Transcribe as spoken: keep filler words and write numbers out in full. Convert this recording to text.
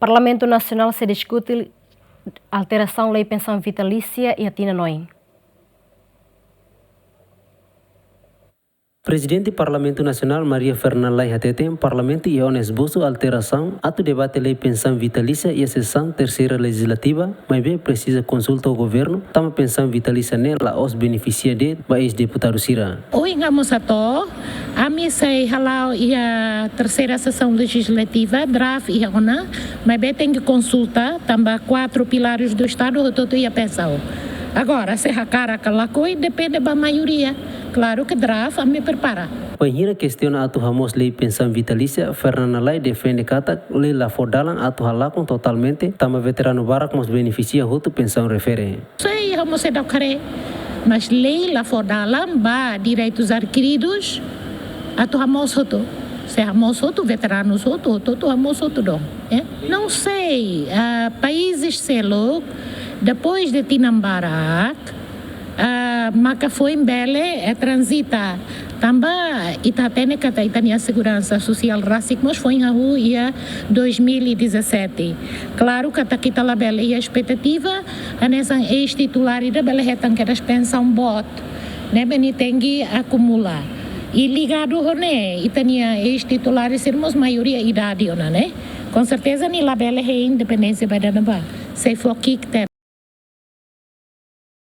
Parlamentu Nasionál sei diskute alterasaun lei pensaun vitalísia iha tinan oin. Prezidente Parlamentu Nasionál Maria Fernanda Lay hateten, Parlamentu iha ona esbosu alterasaun atu debate lei pensaun vitalísia iha sesaun terseira lejizlativa, maibé presiza konsulta ho governu, tanba pensaun vitalísia ne'e la'ós benefisia de'it ba eis-deputadu sira. Ohin ha'u mós hato'o, ami sei hala'o iha terseira sesaun lejizlativa, draft iha ona, maibé tenke konsulta, tanba quatro pilares do Estado hotu-hotu iha pensaun. Agora, se hakarak ka lakohi, depende ba maioria. Klaru ke draft ami prepara. Bainhira kestiona atu hamoos lei pensaun vitalísia, Fernanda Lay defende katak lei la fó dalan atu halakon totalmente, tanba veteranu barak mós benefisia hotu pensaun refere. Sei, ha'u mós seidauk haree, mas lei la fó dalan ba direitus adkiridu atu hamoos hotu. Se hamoos hotu, veteranus hotu, hotu, hotu hamoos hotu duni, eh? Não sei, ah, países seluk, depois de tinan barak, ah, maka foin bele, eh, transita. Tanba ita hatene katak ita-nia seguransa sosiál rasik mós foin hahú iha dois mil e dezassete. Klaru katak ita labele iha espetativa, hanesan eis-titulár ida bele hetan kedas pensaun boot, ne'ebé nia tenke akumula. I ligadu ho ne'e, ita-nia eis-titulár sira mós maioria idade ona, ne'e? Com certeza nia labele hein independénsia ba ida-ne'ebá. Sei fó ki'ik tiha.